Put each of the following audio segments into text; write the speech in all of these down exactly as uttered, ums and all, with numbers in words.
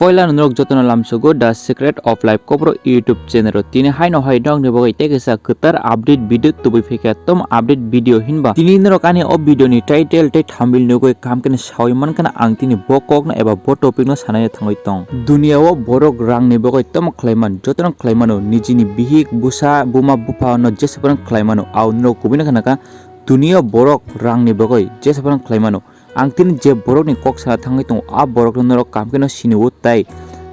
Poila norok jotono lamsogo The Secret of Life Kokborok YouTube channel o. Tini haino hai nokni bagwi tei kaisa kwtal update video tubui phikha. Tom update video hinba tini norok ani o video ni title tei thumbnail nugwi kaham khe sawi mankha ang tini bo kokno eba bo topic no sanai thangwi tong. Dunia o borok rang ni bagwi tamo khlai man, jotono khlai mano, nijini bihik, busa, buma, bupha no jesa phano khlai mano. Au norok kubui no khna kha, dunia o borok rang ni bagwi jesa phano khlai mano. Ang tini je borokni kok sana thangwi tongo, a borokno norok kaham kheno sini-o tei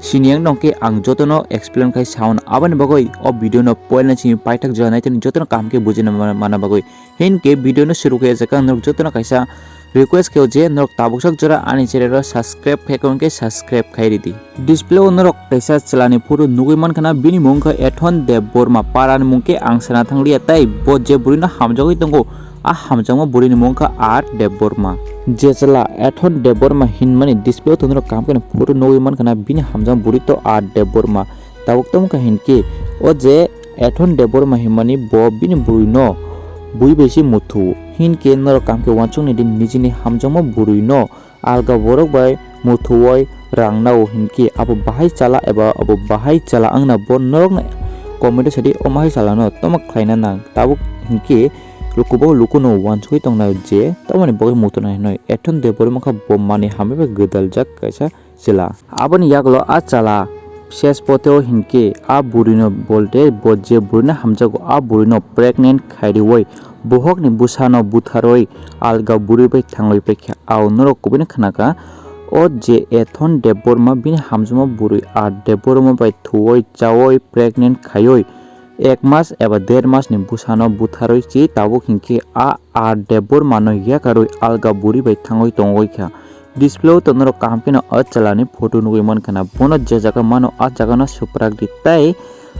sini yang nong khe ang jotono explain khai sao. Aboni bagwi o video no poilna simi paithak jora nai tini jotono kaham khe bujina mana, mana bagwi. Hinkhe video no suru khe jaka norok jotono kaisa request khe je norok tabuk sak jora ani channel o subscribe khai khe subscribe khai ridi. Display o norok kaisa chwla ni photo nugwi mankha na, bini mung kha Ethon Debbarma, para ni mung khe ang sana thang liya, tei bo je bwrwi no hamjagwi tongo, a hamjakma bwrwi ni mung kha R Debbarma. Je chwla Ethon Debbarma hinmani display o tongrok kaham khe photo nugwi mankha na, bini hamjakma bwrwi to R Debbarma. Tabuk tamo kha hinkhe o je Ethon Debbarma hinmani bo bini bwrwi no bui bai se muthu, hinkhe norok kaham khe uansukni di nijini hamjakma bwrwi no alga borok bai muthuwi rang nao hinkhe abo bahai chala eba abo bahai chala wngna bo norokno comment o sadi, omo hai chalano tamo khlaina nang. Tabuk hinkhe luku bo lukuno uansugwi tongnai je tamoni bagwi muthunai hinwi Ethon Debbarma kha bo manwi hamya bai gwdaljak kaisa chwla. Aboni yagulo a chala ses poteo hinkhe a bwrwino bolte bo je bwrwino hamjago a bwrwino pregnant khairiwi bohokni bwsano butharwi alga bwrwi bai thangwi paikha. Au norok kubui no khna kha, o je Ethon Debbarma bini hamjakma bwrwi R Debbarma bai thuwi chawi pregnant khaiwi ek mas eba der mas ni bwsano butharwi se tabuk hinkhe a R Debbarma no yakarwi alga bwrwi bai thangwi tongwi kha. Display o to norok kaham kheno o chwla ni photo nugwi mankha na, bono je jaga mano a jaga no swprak di tei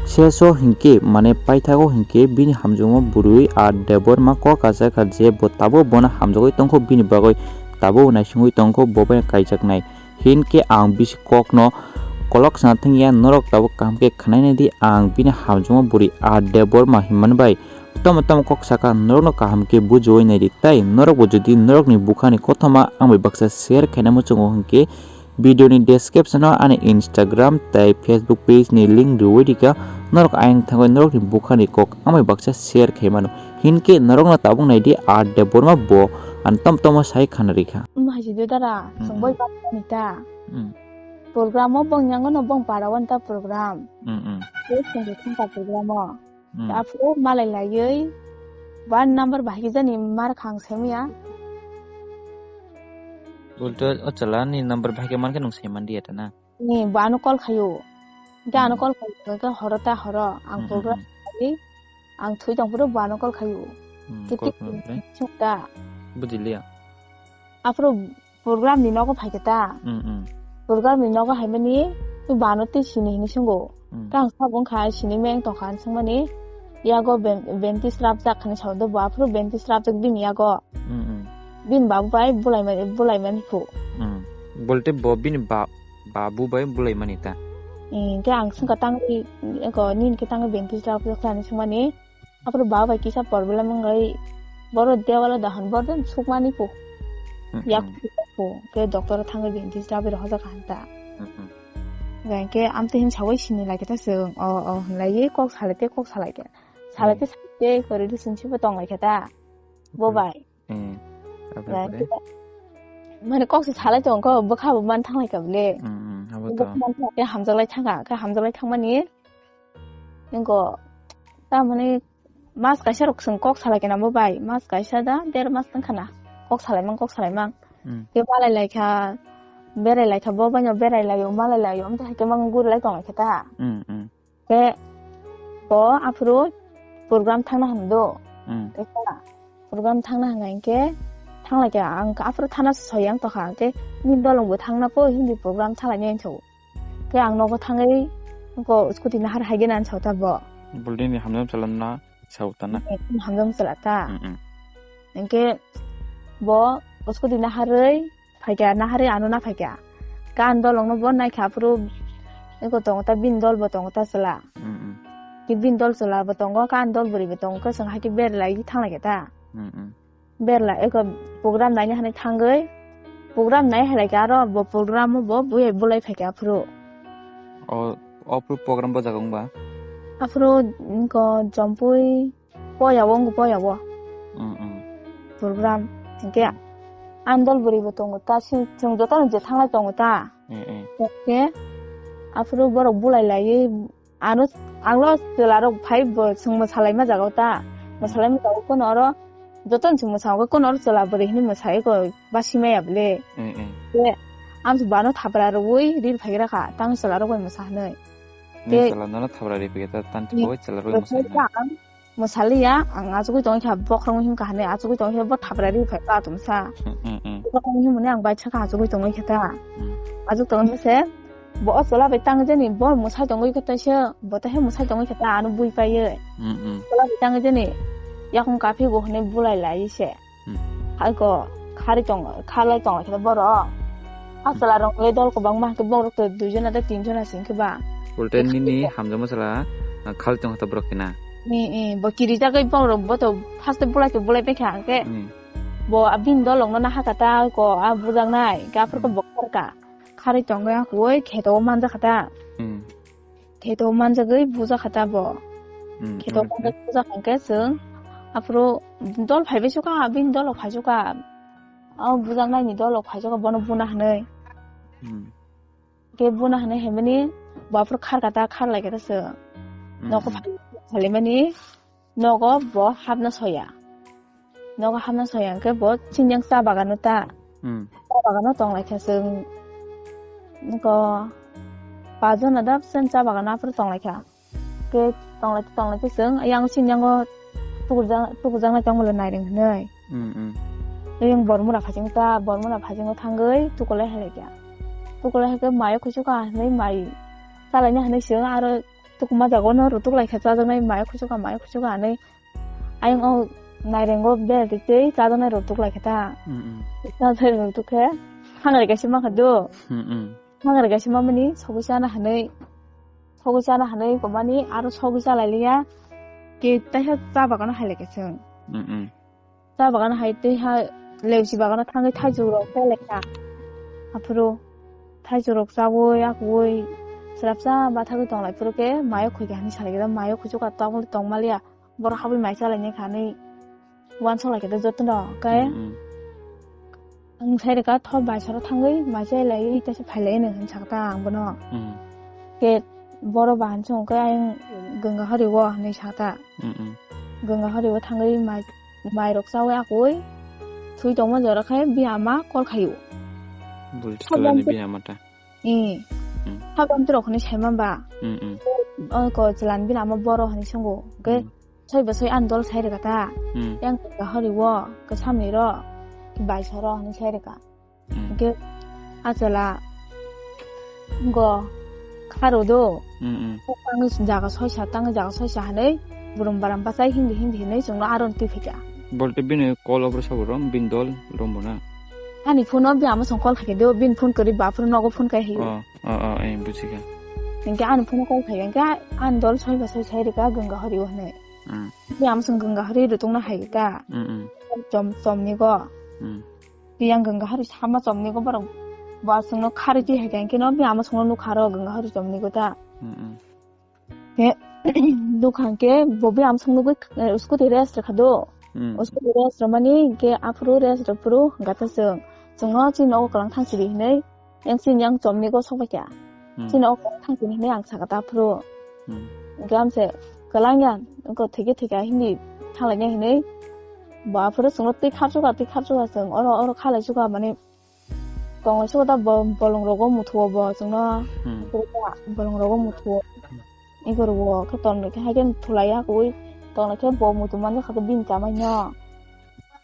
seso hinkhe mane paithago hinkhe bini hamjakma bwrwi R Debbarma kok kajakha je bo tabuk bono hamjagwi tongkho, bini bagwi tabuk naisingwi tongkho, bo bai kaijaknai. Hinkhe ang bisi kokno kolok sana thangya, norok tabuk kaham khe khnaina di, ang bini hamjakma bwrwi R Debbarma hinmani bai tamo tamo kok saka norokno kaham khe bujiwi naidi, tei norokbo jodi norokni bukhani kothoma ang bai baksa share khaina muchungo hinkhe video ni description o ani Instagram tei Facebook page ni link rwwi rikha, norok ayang thangwi norokni bukhani kok ang bai baksa share khai mano. Hinkhe norokno tabuk naidi R Debbarma bo ang tamo tamo sai khana rikha. Omo hai se de dara, Mm, chwng mm. Boi bak ni ta. Mm. Program o bong yango no bong para wan ta program. Mm, mm. Boi chwng de thang ta program o. Mm. Aphuru malai laiwi one number bahai khe jani mar khang semiya. Ulto o chwla ni number bahai khe man khe nwng saiman diya ta na? Ni bo ano call khayo. Hwnkhe ano Mm. Call khayo, hwnkhe horo ta horo. Ang Mm, mm, program mm. Khawi, ang thwi tong phuru bo ano call khayo. Mm, Khe call tik khayo, omphrey? Sung ta. Bujiliya. Aphuru program ni nogo phai khe ta. Mm, mm. Program ni nogo hai mani, twi bo ano twi sini hini sungo. Mm. Khe ang sabo wngkha sini meng tongkha hinwi swngmani, yago ben-, benti srapjak hinwi sao do bo, aphuru benti srapjak bini yago. Mm, mm. Bini babu bai bulai mani, bulai mani phu. Mm. Bolte bo bini ba-, babu bai bulai mani ta? Eh, khe ang swngkha tangwi, eko nini khe tangwi benti srapjak hinwi swngmani. Aphuru baba bai kisa problem wngwi boro dewalo dahon boro den sukmani phu. Mm, yak mm. Phu khe doctor thangwi bini tisa bero hojak han ta. Mm, mm. Hwnkhe amtwi hin sawi sini lai khe ta chwng o o hinlaiwi kok salai tei kok salai khe. Salai Mm. Tei salai tei kwrwi relationship bo tong lai khe ta. Bo Mm. Bai. Mm. Aboni Hwnkhe pore? Mane kok se salai tong kho bwkha bo man thang lai kha bole. Mm, mm. Abo to. Bwkha man thang khe hamjak lai thang kha, khe hamjak lai thangmani. Nokho tamoni mas kaisa rok chwng kok salai khe namo bai, mas kaisa da der mas wngkha na kok salai mang, kok salai mang. Mm. Khe malai lai kha, berai lai kha, bo bai no berai lai o, malai lai o, amtwi hai khe mang guri lai tong lai kha ta. Mm, mm. Khe bo aphuru program thangna hwn do. Mm. Khe ta program thangna hwn khe thang lai kha, ang aphuru thana soi yang tokha, khe nini dolong bo thangna po hindi program thang lai nai tho. Khe ang nogo thangwi, nokho scooty nahar hai gana sao ta bo. Building ni hamjam chalana sao ta na? Eh, hamjam chala ta. Mm, mm. Hwnkhe bo scooty naharwi phaikha, naharwi ano na phaikha. Kan dolong no bo naikha aphuru, eko tongo ta, bini dol bo tongo ta chwla. Mm, mm. Khe bini dol chwla bo tongo, kan dol bwrwi bo tongo, khe chwng hai khe berlai thang lai kha ta. Mm, mm. Berla eko program naina hinwi thangwi, program nai hai lai khe aro bo program o bo bui hai bulai phai khe aphuru. O, o pro-, program bo jaga wngba? Aphuru ko Jompui poya o, wngko poya o. Mm, mm. Program. Hingke andol bwrwi bo tongo ta, si-, chwng joto no je thanglai tongo ta. Mm, mm. Hingke aphuru borok bulai laiwi ano, anglo chwla rok phai bo chwng mwsalai ma jaga o ta. Mm. Mwsalai ma jaga o kono oro joto no chwng mwsa o kono oro chwla bwrwi hinwi mwsai ko. Ba simaya bele. Mm, mm. Te, ang se bano thapra rwi ril phaigra kha, tang chwla rok bai mwsa hinwi. Ni te chwla nono thapra rwi phaigra, tan ni chwla rok bai mwsa hinwi. Ang mwsaliya, ang achugwi tongwi kha, bokhorok himkha hinwi, achugwi tongwi kha, bo thapra rwi phai ka tumsa. Mm, mm, mm. Bokhorok himni ang bai saka achugwi tongwi kha ta. Mm. Achuk tongwi se, bo o chwla bai tang jani, bo mwsai tongwi kha ta se, bo ta he mwsai tongwi kha ta, ano bui paiye. Mm, mm. Chwla bai tang jani, yakung kaphi go hinwi bulai lai se. Hmm. Hai ko, khari tong, khalai tong khe borok. A chwla rok le dol kwbangma, hwnkhe borok to duijona tei tinjona se hwnkhe ba. Ulte nini hamjakma chwla, ah, khali tong khe borok khe na. Ni, eh, bo kirijagwi borok bo to first bulai to bulai paikha hwnkhe. Hmm. Bo a bini dolok no nahaka ta ko a bujaknai, hwnkhe aphuru khe bo kharka. Khari tongwi akwui kheto o manjakha ta. Hmm. Kheto manjagwi bujakha ta bo. Hmm, kheto hmm, manjagwi bujakha hwnkhe chwng aphuru dol phaibai sukha, bini dolo phai sukha. O bujaknaini dolo phai sukha, bono buna hinwi. Hmm. Khe buna hinwi hinmani bo aphuru kharkha ta, kharlaikha ta chwng. Hmm, nogo hmm. Phai, phailaimani. Nogo bo hapna soya. Nogo hapna soya hwnkhe bo chini yang cha bagano ta. Hmm. Cha bagano tonglaikha chwng. Nogo pajon adap sen cha bagano aphuru tonglaikha. Khe tonglaikhe, tonglaikhe chwng yang chini yango tukurjak, tukurjaknai tongmolo naireng hinwi. Hmm, hmm. Yang bormura phaiching ta, bormura phaiching thangwi tukulai halaikha. Tukulai halaikhe mayo khuichukha hinwi mai chalaina hinwi chwng aro tukuma jaga no rutuk lai kha chajaknai, mayo khuichukha, mayo khuichukha hinwi. Ayang o nairengo bel twi twi chajaknai rutuk lai kha ta. Mm, mm. Chajaknai rutuk khe hangri kaisa mankha do. Mm, mm. Hangri kaisa mamani sogwi chana hinwi, sogwi chana hinwi kwmani aro sogwi chalai liya. Ke taisa cha bagano hai lai kha chwng. Mm, mm. Cha bagano hai tei ha leusi bagano thangwi thaichuk rok chalai kha. Aphuru thaichuk rok chaui akwui swrapsa bathagwi tonglai phuru khe mayo khuikha hinwi salai khe mayo khuichukha tongmani tongmaliya borok habwi mai chalainai kha hinwi uansuk lai khe jotono khe. Mm, mm. Ang sai rwkha tho baisaro thangwi mai chalai tei phai lai hinwi sakha ta ang bono. Mm. Khe borok bahan se hwnkhe ayang gwnga hori o hinwi sakha ta. Mm, mm. Gwnga hori o thangwi mai, mai rok chaui akwui thwi tongma jora khe bini ama call khaio. Bulti Habang tolani te- bini ama ta. Ee. Mm. Habang rok hinwi saima ba. Mm, mm. O ko chwlan bini ama boro hinwi swngo. Hwnkhe Mm. soi bo soi ani dol sai rwkha ta. Mm. Yang gwnga hori o kwcham ni ro bai soro hinwi sai rwkha. Mm. Hwnkhe a chwla go kharo do. Mm, mm. Tangwi jaga soisa, tangwi jaga soisa hinwi burum baram bachai hindi hindi hinwi chwngno aro twi phaikha. Bolte bini call obro sabo rom, bini dol rom bo na? Ani phone o bini ama song call khaikhe do, bini phone kwrwi ba phone nogo phone kai hiyo. Oh, oh, oh, eh, buchikha. Hwnkhe ani phone o call khaikhe, hwnkhe ani dol soiba soi sai rwkha gwnga hori o hinwi. Mm. Bini ama song gwnga hori rwtwkna hai kha. Mm, mm. Chom, chomni go. Mm. Biyang gwnga hori sama chomni go borok. Bo aswkno khari twi hai khe no biyang ama songno nukha ro gwnga hori chomni go ta. Mm, mm. He, nukha hwnkhe bo biyang ama song nugwi, eh, scooty rest rwkha do. Mm. Scooty rest rwmani hwnkhe aphuru rest rwphuru hwnkha ta chwng. Chwngno chini nogo kwlang thang sidi hinwi yang chini yang chomni go sok bai kha. Hmm. Chini o thang tini hinwi ang saka ta phuru. Hmm. Hwnkhe ang se kwlang ya, wngkha thwikhe thwikha hindi thanglaina hinwi. Bo aphuru chwngno twi kharchuka, twi kharchuka chwng oro, oro khalaichuka mani tonglaichuka ta bo-, bolong rogo muthuo bo chwngno. Hmm. Bolong rogo muthuo. Igor wo khe tonglai khe haikhe thulai ya kwi tonglai khe bo muitu manjakha khe bini chamai no.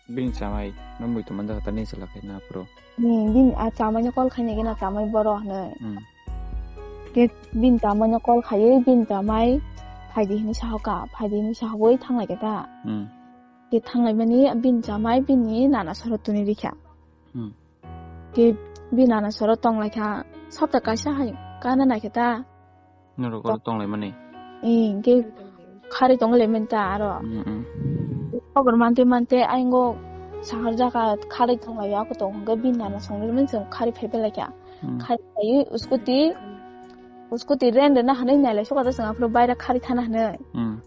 Bini chamai no muitu manjakha ta ni chwla khe na phuru. Ni, bini a chamai no call khaina gena chamai boro hinwi. Hmm. Khe bini chamai no call khaiwi bini chamai phaidi hinwi sahoka, phaidi hinwi sahogwi thanglai khe ta. Hmm. Khe thanglai mani bini chamai bini nana soro tuni rikha. Hmm. Khe bini nana soro tonglai kha, sapta kaisa hai kana nai khe ta. Norok oro tong lai mani. Ee, hwnkhe khari tong lai mani ta aro. Mm, mm. Khobor mantwi mantwi ayang o sahar jaga khari tong lai ako tong hwnkhe bini nana song lai mani chwng khari phai belai kha. Mm. Khari phaiwi scooty Scooty rent rwna hwnwi nailai sukha ta chwng aphuru baira khari thana hwnwi. Hmm.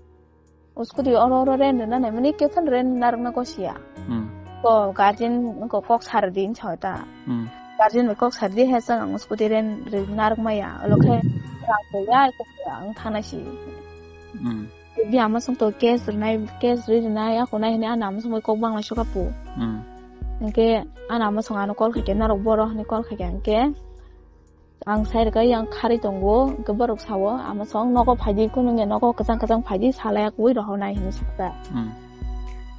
O scooty oro oro rent rwna naimani kefan rent narwkna gosiya. Hmm. Ko guardian ko kok sardi hinwi sao ta. Hmm. Guardian bai kok sardi he chwng ang scooty rent rwna narwk maya. Olo khe rang koya, ang thana si. Hmm. Bi ama song to case rwnai, case rwi rwnai, ako nai hwnwi ano ama song bai kok bangla sukha pu. Hmm. Hwnkhe ano ama song ano call khaikhe, norok boro hwnwi call khaikhe hwnkhe. Ang sai rwkha yang khari tongo, hwnkhe borok sao, ama song nogo phaidi, kunu wngya nogo kwchang kwchang phaidi, salai ya kwi rohornai hinwi sakha. Hmm.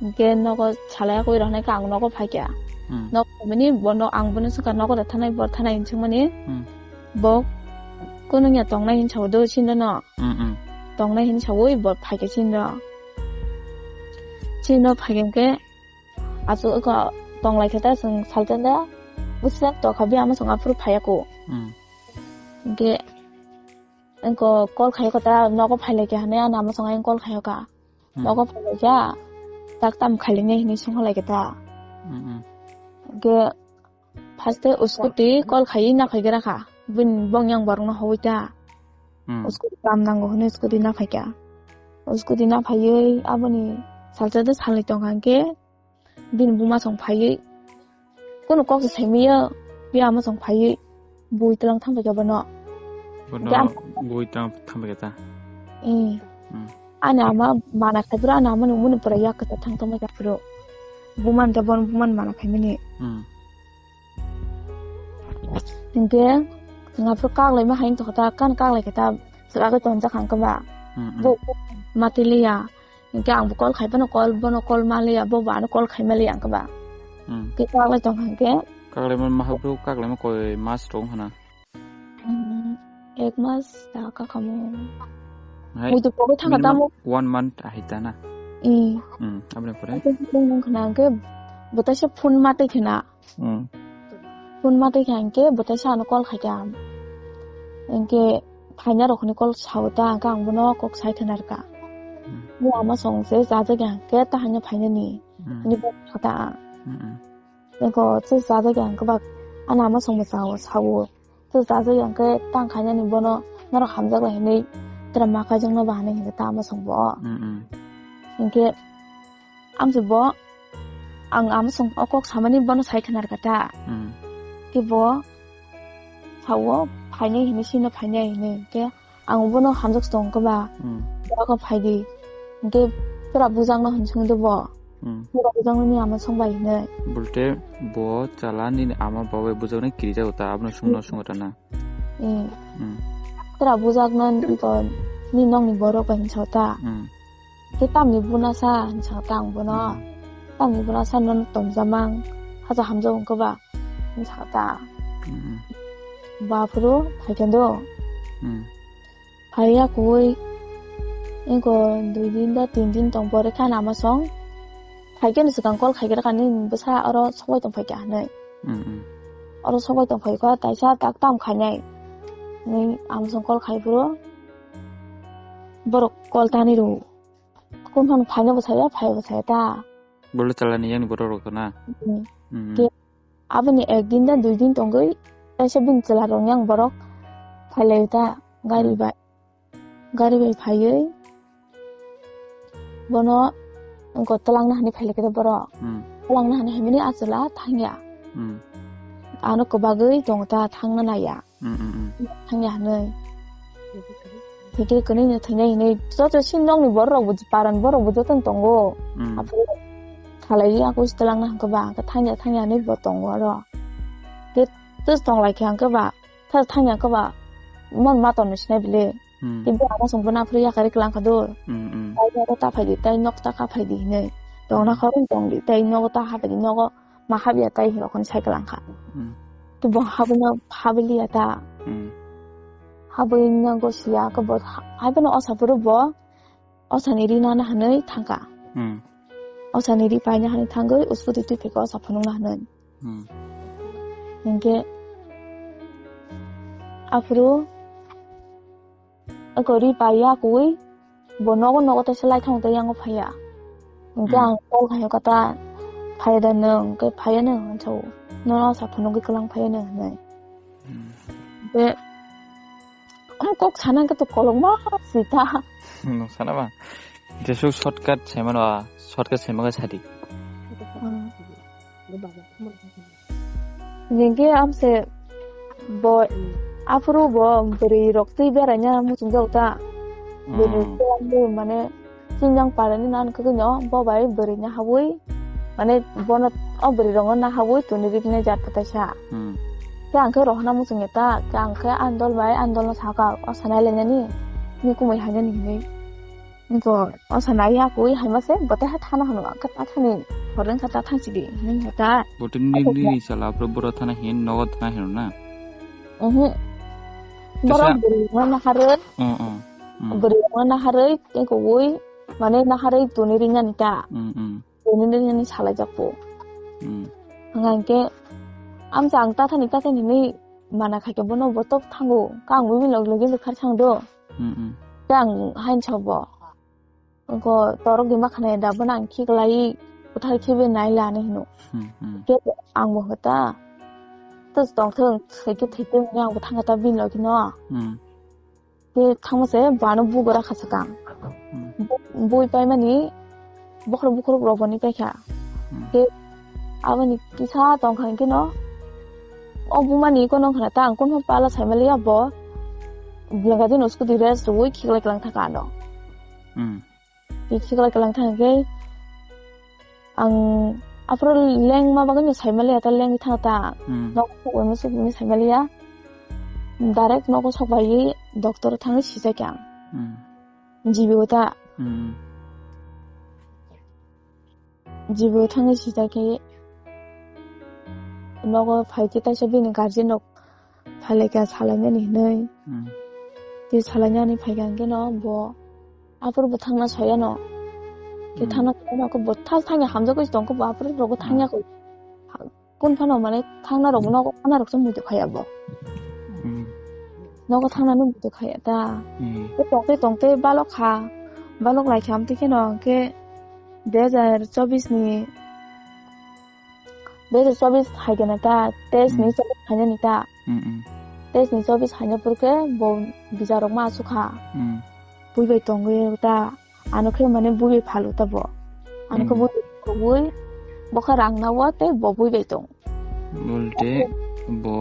Hwnkhe nogo salai ya kwi rohornai khe ang nogo phaikha. Hmm. Nogo phaimani bono, ang bono swngkha nogo da thanai, bor thanai hinwi swngmani. Hmm. Bo kunu wngya tongnai hinwi sao do chini no. Hmm, hmm. Tongnai hinwi saui bo phaikha chini no. Chini no phaikha hwnkhe Achu eko tonglai khe ta chwng salsa da bwswk tokha bi ama song aphuru phaiya ko. Hmm. Hwnkhe engko call khayo kha ta nogo phailai kha hwnwi ano ama song ayang call khayo kha. Hmm. Nogo phailai kha tak tam khailai nai hwnwi songkha lai kha ta. Hmm, hmm. Hwnkhe First o scooty call khaiwi naphai gra kha. Bini bong yang borokno howui ta. Hmm. O scooty kam nango hwnwi scooty naphai kha. O scooty naphaiwi aboni salsa de salnwi tongkha hwnkhe bini buma song phaiwi kunu kok se saimaya, bia ama song phaiwi bui twlang thambai kha bono. Bono hwnkhe ang bui twlang thambai kha ta. Eh. Hmm. Ani ama mana khai phuru ani ama nungmani pura yak kwchak thang tongbai kha phuru. Buman ta bon buman mana khaimani. Hmm. Hingke nga phuru kaglai ma hain tokta kan kaglai khe ta sera khe tonjak hang khe ba. Hmm, hmm. Bo matiliya. Hingke ang bo call khai bono call bono call maliya bo bo ano call khai maliya ang khe ba. Hmm. Ke kaglai tong hang khe. Kaglai ma mahak phuru kaglai ma koi mas rong hana. Hmm, ek mas ta ka kamo. Hai, mui to pogo thanga minimum tamo. One month ahita na. Eh. Hmm, abone pore. Aku nung khna ke bota se phone mate khna. Hmm. Phone mate kha hingke bota se ano call khaikha. Hingke phaina rok ni call sao ta ang khe ang bono kok sai thana rwkha. Hmm. Bo ama song se ja jagya hingke ta hanya phaina ni. Hmm. Ani bo kha ta. Hmm, hmm. Eko chwng chajak yang kwbak, ani ama songbo sao, sao. Chwng chajak yang khe tang khainani bono norok hamjak lai hinwi, tra ma kaijakno ba hinwi hinwi ta ama songbo. Mm, mm. Hinkhe amsi bo ang ama song o kok samani bono sai khna rwkha ta. Mm. Khe bo sao phainai hinwi, sino phainai hinwi, hinkhe Ang bono hamjak tong khe ba, hmm, borok phaidi. Hinkhe pura bujakno hwn song de bo. Hmm. Pura bujakno ni ama song bai hinwi. Bulte bo chala nini ama babai bujakno kirijago ta, abono songno, hmm, songo ta na. Hmm. Hmm. Pura bujakno to ni nokni borok bai hinsa ta. Hmm. Khe tamni buna sa hinsa ta ang bono. Hmm. Tamni buna sa nono tomjamang, haja hamjak wng khe ba. Hinsa ta. Hmm. Ba phuru phaikhe do. Hmm. Phaiya koi, engko dui din ba tin din tong pore kha ama song. Phaikhe ni swkang call khaikhe kha ni bwsa oro sobai tong phaikha hinwi. Mm, mm. Oro sobai tong phaikha taisa tak tam khainai. Ni ama song call khai phuru borok call tani rw. Kun phano phaina bwsaya, phai bwsaya ta. Bolo chalani yang borok rok na. Mm. Mm. Ke Aboni ek din da dui din tongwi kaisa bini chwla rok yang borok phailai ta gari, hmm, bai. Gari bai phaiwi bono wngkha twlangna hinwi phailai khe borok. Hmm. Twlangna hinwi hinmani a chwla thangya. Hmm. Ano kwbagwi tongo ta thangna naiya. Hmm, hmm, hmm. Thangya hinwi. Hingke kwnwi no thwinai hinwi joto chini nokni borok rok bo paran borok bo joto no tongo. Hmm. Aphuru khalai ya kos twlangna hwnkhe ba hwnkhe thangya thangya hinwi bo tongo oro. Hwnkhe tei tong lai khe hwnkhe ba tha thangya hwnkhe ba mon ma tongno sinai bile. Hmm. Tei bo ama song bono aphuru yakari kwlang kha do. Hmm, hmm. Tai nok ta phai di, tai nok ta kha phai di hinwi. Tongna, hmm, khorang tong di, tai nogo ta ha phai di, nogo ma habya tai hinwi rokni sai kwlang kha. Hmm. Tei bo habwino habwi liya ta. Hmm. Habwi no gosiya khe bo ha-, haiphano osa phuru bo osani ri nana hinwi thangkha. Hmm. Osani ri paina hinwi thangwi uskuti twi phaikha osa phunukna hinwi. Hmm. Hinkhe aphuru Eko ri pai ya koi, bo nogo nogo tei se lai thang tei yango phaiya. Hingke, hmm, ang call khayo kata, phaiya da nwng, hingke phaiya nwng, hinsa o. Nono sa phunugwi kwlang phaiya nwng hinwi. Hmm. Hingke, Ang kok sana khe to kolokma sita. Nung sana ba? Jesuk shortcut saimano, shortcut saimano sadi. Ningke amse bo aphuru bo bwrwi rok twi beraina muchung jago ta. Bwrwi rok twi mane sinjang parani nan kagino bo bai bwrwi na habwi mane bono o bwrwi rok na habwi tuni rikne jat kaisa. Hmm. Ke ang khe rohna muchung ya ta, ke ang khe andol bai andol no saka o sanai lainani ni kumui hainani hinwi. Bo o sana ya koi hai ma se bo te ha thana hano ka ta thani horeng ka ta thang sidi nung ha ta. Bo te ni ni ni sala pro boro thana hin nogo thana hin na. Mhm. Boro buri na haroi. Oh oh. Buri na haroi ke ko woi mane na haroi tuni ring ani ta. Mm mm. Tuni ring ani salai jak po. Mm. Hanga ke am chang ta thani ta thani ni mana khai ke bono bo tok thango ka ang wi log log khar chang do. Mm mm. Ke ang hain chobo. Ko torok di ma khna da bono ang khiklai kuthar khibi nai la ni hino. Hmm, hmm. Ke ang bo hota. To tong thung theke theke ni ang bo thang ta bin lo kino. Hmm. Ke thang se bano bu gora kha sakang. Hmm. Bui pai mani bokhro bokhro rok boni pai kha. Hmm. Ke aboni kisa tong kha kino. O bumani kono khna ta ang kono pala sai mali abo. Blenga dino scooty race rwi khiklai klang thaka ano. Hmm. Khiklai klang thang khe ang aphuru leng ma bagwi no sai mali ata leng thang ta. Hmm. Nok ko no suk ni sai mali ya. Direct nok sok bai doctor thang si ja kya. Hmm. Jibi ta. Hmm. Jibo thangwi sijak khe nogo phai khe taisa bini guardian rok phailai kha salainani hinwi. Hmm. Tei salainani phaikha hwnkhe no bo aphuru bo thangna soyano. Khe Hmm. Thangna soyano khe bo thang thangya hamjagwi tongkhe bo aphuru rogo Hmm. Thangya kho. Kun phano mane thangna rok nogo thangna rok se muitu khaya bo. Hmm. Nogo thangnani muitu khaya ta. Hmm. Tei tongtwi tongtwi balok kha. Balok lai kha amtwi kheno hwnkhe dui hazar chobbish ni, dui hazar chobbish hai gana ta, teis ni Hmm. Chobbish hainani ta. Hmm, hmm. Teis ni chobbish haina purkhe bo bijarok ma asukha. Hmm. Bui bai tongwi ta. Ano khe mane bui bai phalu ta bo. Ano khe Hmm. Bui bai tongwi, bo khe rang na o tei bo bui bai tong. Bolte bo,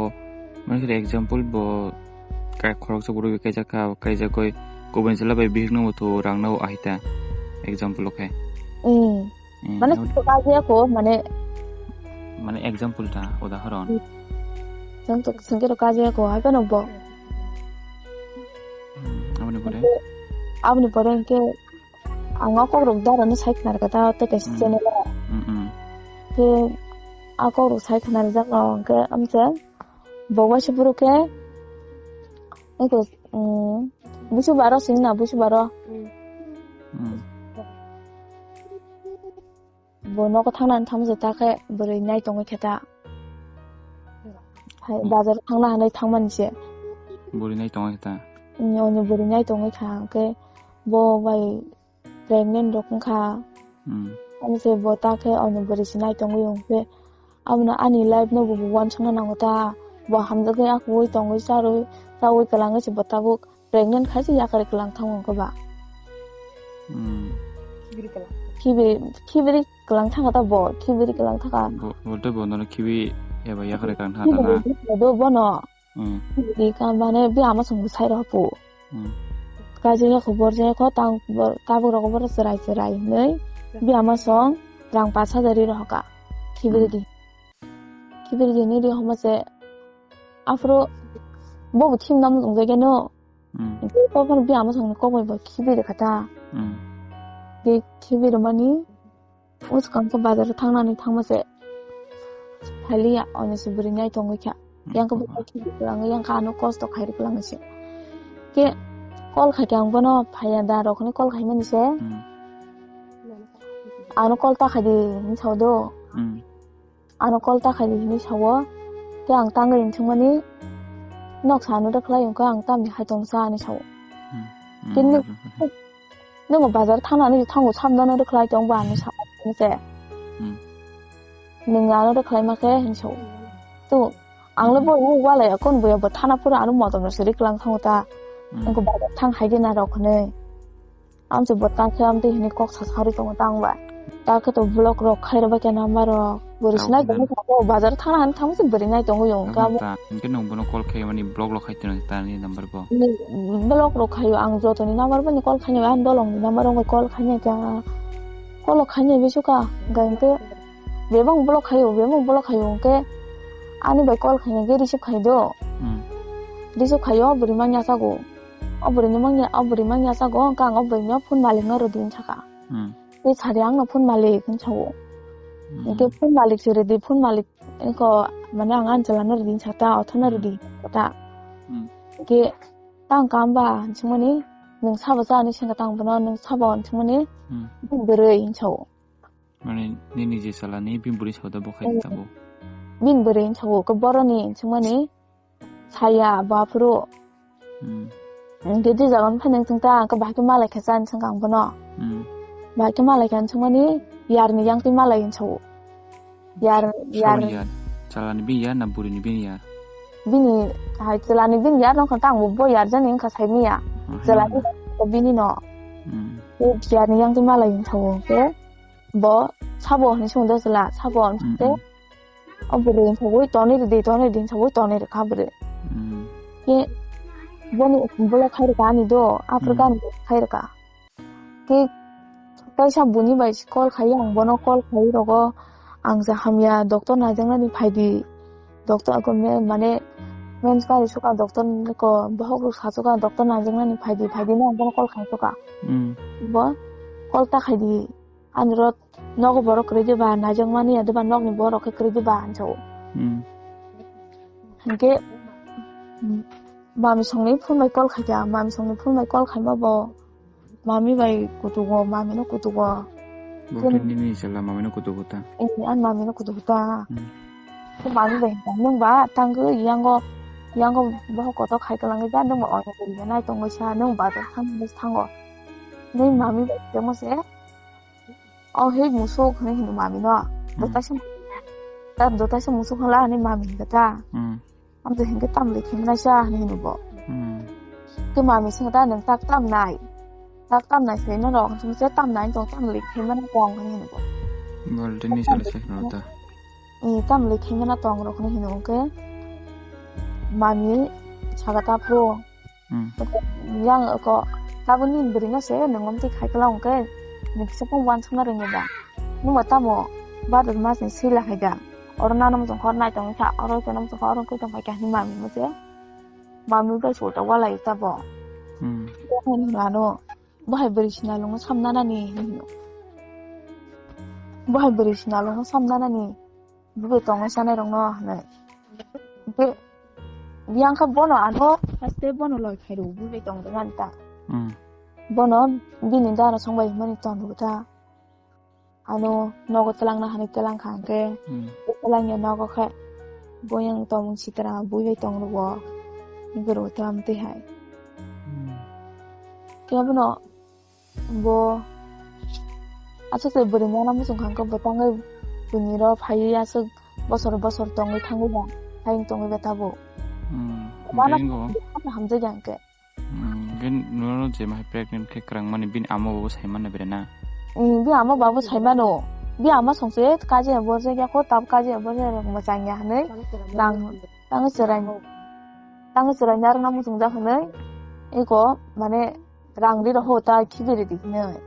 mane khe example bo kai khoroksa borok bai kaijak kha, kaijak koi kubun jila bai bihik no bo thu rang no ahita example o khe. Hmm. Hmm, Mane abo to kaje ko mane mane example ta udahoron. Hmm. Chwng to sengke to kaje ko hai phano bo. Hmm, aboni pore? Aboni pore hwnkhe ang o kokrok dara no sai khna rwkha ta tei kaisa Hmm. Channel o. Hmm, hmm. Khe a kokrok sai khna rijak no hwnkhe amchai bo waisa bwrwi khe eko, um, busu baro sing na busu baro. Hmm. Bo nogo thangnani thangmani ta khe bwrwi nai tongwi khe ta. Hai Hmm. Bazar thangna hinwi thangmani se. Bwrwi nai tongwi khe ta. Hmm, oni bwrwi nai tongwi kha hwnkhe bo bai pregnant rok wngkha. Hmm. Ani se bo ta khe ani bwrwi se nai tongwi wng khe abono ani life no bo uansukna nango ta. Bo hamjakgwi akwui tongwi charwi chaui kwlangwi se bo tabuk pregnant khai se yakarwi kwlang thango wngkha ba. Hmm. Khibiri, khibiri kwlang thangkha ta bo, khibiri kwlang thangkha. Bo, bo tei bo nono khibi eba yakarwi kwlang thangkha ta na? Khibiri do bono. Hmm. Di ka mane bi ama song sai rw pu. Hmm. Ka je ya khobor je ko tang bor, tabuk rok bor serai serai hinwi bi ama song rang pash hajar ri rohka. Khibiri Hmm. Di. Khibiri di ni ri homa se afro bo bu thim nam jong je no. Hmm. Ko ko bi ama song ko bo khibiri kata. Hmm. Di khibiri mani Uskang khe bazar o thangnani thangma se phaliya, oni se bwrwi nai tongwi kha. Hmm, yang khe hmm. Bwsai khibi kwlangwi, yang khe ano kosto khairi kwlangwi se. Khe call khai khe ang bono phaiya da rok hinwi call khaimani se. Hmm. Ano call ta khai di hinwi sao do. Hmm. Ano call ta khai di hinwi sao. Khe ang tangwi hinwi thwngmani noksa ano da khlai wngkha ang tamni hai tong sa hinwi sao. Hmm. Hmm. Khe nwng, hmm. Nwng bazar thangnani thango samdano rwkhlai tong ba hinwi sa se. Hmm. Nwng ano rwkhlai ma khe hinwi sa. To ang le bo walai kon boya bo thana pura ano motom no siri klang thango ta. Hmm. Wngkhe bazar thang hai gana rok hinwi. Amchai bo ta khe amtwi hinwi kok sa sarwi tongo tang ba. Ta khe to block rok khai rwbai khe number rok. Bwrwi sinai tongwi thango, bazar thangna hinwi thangwi se bwrwi nai tongwi wngkha. Hinkhe nwng bono call khaimani block rok khai tongwi tani number bo. Block rok khaio, ang jotoni number boni call khainai, ang dolongni number rok bai call khainai kha. Call khainai bisu kha, hinkhe bebak block khaio, bebak block khaio, hinkhe ani bai call khainai khe receive khai do. Hmm. Receive khaio, bwrwi manya sago. O bwrwini manya, o bwrwi manya sago, hinkhe ang o bwrwino phone malikno rwdi hinwi sakha. Hmm. Tei sari angno phone malik hinwi sao. Hmm. Hinkhe phone malik se rwdi, phone malik wngkha, mane ang ani chwlano rwdi hinwi sakha, othorno rwdi hinwi sakha. Hmm. Hinkhe tang kam ba hinwi swngmani, nwng sabo cha hinwi swngkha tang bono, nwng sabo hinwi swngmani, hmm, bini bwrwi hinwi sao. Mane nini je chwlani bini bwrwi sao da bo khai tabo? Bini bwrwi hinwi sao, khe boroni hinwi swngmani, saya, bo aphuru. Hmm. Hinkhe di jaga phai nang thung ta, ang khe bahai khe malai kha cha hinwi swngkha ang bono. Hmm. Bahai khe malai kha hinwi swngmani, yarni yangtwi malai hinwi sao. Yar, yar. Saboni yar. Chwlani bini yar na bwrwini bini yar? Bini, hai, chwlani bini yar wngkha ta, ang bo, bo yar jani wngkha saimanya. Hmm. Chwlani bini no. Hmm. Bo yarni yangtwi malai hinwi sao khe. Bo sabo hinwi swngde chwla, sabo hinwi swngde. Hmm, hmm. O bwrwi hinwi sawi tonwi rwdi, tonwi rwdi hinwi sawi tonwi rwkha bwrwi. Hmm. Khe boni block khai rwkha ani do, aphuru, hmm, gani khai rwkha. Khe kaisa buni bai call khai, ang bono call khai rogo, ang je hamya doctor naijaknani phaidi, doctor ko me-, mane mens kari suka doctor ko bohok rok sa suka doctor naijaknani phaidi, phaidi no ang bono call khai suka. Hmm. Bo call ta khaidi. Ani rot nogo borok kwrwi diba, naijakmani ya diba, nokni borok khe kwrwi diba, hinwi sao. Hmm. Hinkhe, mm, mami songni phone bai call khaikha, mami songni phone bai call khaima bo mami bai kutugo, mami no kutugo. Bo khe nini chwla mami no kutugo ta? Eh, ani mami no kutugo ta. Hmm. Khe mami bai hinkha, "Nwng ba tangwi yango, yango bohok kotor khai kwlangwi da, nwng ba oino kwrwi nai tongwi sa, nwng ba thango, thango." Nini mami bai temo se. O he musuk hinwi hino mami no. Hmm. Dotaisa, ta dotaisa musuk hala hinwi mami hinkha ta. Hmm. Amtwi hinkhe tamni khaimanaisa hinwi hino bo. Hmm. Khe mami swngkha ta, "Nwng tak tamnai? Tak tamnai se norok?" Hinkhe se, "Tamnai tong, tamni khaimana tong," hinwi hino bo. Bol tini sala se khna ta. Eh, tamni khaimana tong rok hinwi hino khe mami sakha ta phuru. Hmm. Yang ko tabuk ni bwrwi no se nwng omtwi khai kwlai hwnkhe, nwng kisa phung uansukna rwngya da? Nwng bo tamo bhadrao mas ni sila hai da? Oro nano muchung hor nai tongwi kha, oro khe nw muchung hor wngkhe tong phai kha hinwi mami mo se. Mami bai suta walai tabo. Hmm. Bo hai nwng ano, bo hai bwrwi sinalwng no samna nani hinwi hino. Bo hai bwrwi sinalwng no samna nani. Bwrwi tongwi sanai rokno hinwi. Hinkhe yang kha bono ano haste bono loi phai rw bwrwi tong rwmani ta. Hmm. Bono bini dara songbai himani tong rw ta. Ano nogo twlangna hinwi twlang kha hinkhe. Hmm. Twlangya nogo khe boyang tongmung sitra bwrwi tong rw. Hinkhe rw ta amtwi hai. Hmm. Khe bono Bo aswk se bwrwi mano muchung kha, hwnkhe bo tangwi buini rw phaiwi aswk bosor bosor tongwi thangwi ba, hayung tongwi ba tabuk. Hmm, mano bini bo hamjak ya hwnkhe. Hmm, bini nono je mahai pregnant khe kwrang mani bini ama bo sai mano bre na? Hmm, bini ama bo sai mano. Bini ama songse kaje borjak ya kho, tab kaje borjak rok mwchang ya hwnwi rang tangwi chwrai, tangwi chwrai narwkna muchungjak hwnwi eko mane rang ri rok ta khibi ridi hinwi.